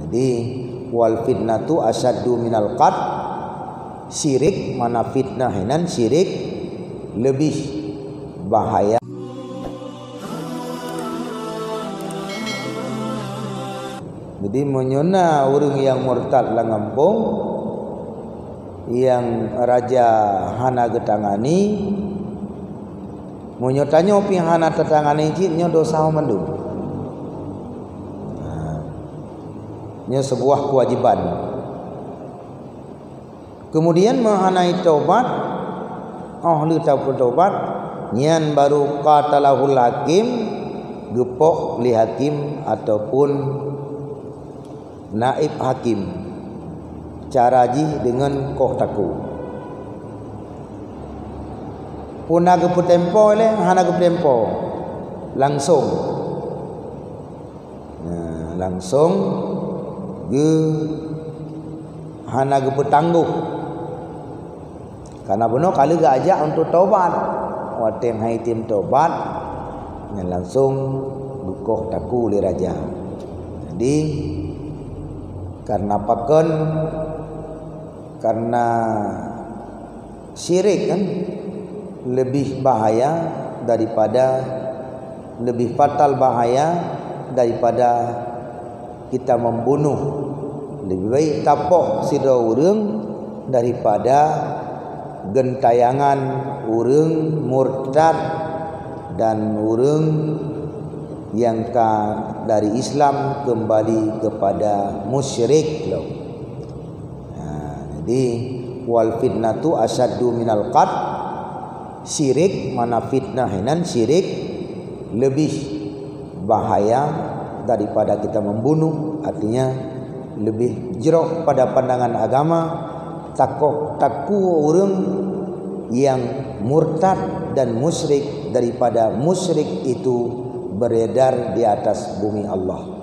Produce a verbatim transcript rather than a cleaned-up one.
Jadi, wal fitnatu asyaddu minal qatl. Syirik, mana fitnah inan syirik lebih bahaya. Jadi, meunyoe na ureuëng nyang murtad lam gampông, nyang raja hana geutangani, meunyoe tanyoe pih hana tatangani cit, nyoe dosa mandum. Nah, nyoe sebuah kewajiban. Kemudian meuhana tobat, óh lheueh tapeutobat, nyan baru qatalahul hakim, geupoh lé hakim ataupun naib hakim. Cara jih deungon koh takue. Peue na geupeutempo lé, hana geupeutempo. Langsong. Nah, langsong geu-, hana geupeutanggoh. Karena bunoe ka lheueh geuajak untuk tobat. Watée hai tem tobat, nyan langsong geukoh takue lé raja. Jadi, karena pakon, karena syirik kan lebih bahaya daripada, lebih fatal bahaya daripada kita membunuh. Lebih baik tapoh sidroe ureuëng daripada gentayangan ureuëng murtad dan ureuëng nyang ka dari Islam kembali kepada musyrik lom. Ha, jadi, wal fitnatu asyaddu minal qatl. Syirik, mana fitnah inan syirik lebih bahaya daripada kita membunuh, artinya lebih jroh pada pandangan agama, takoh takue ureuëng nyang murtad dan musyrik daripada musyrik itu beredar di atas bumi Allah.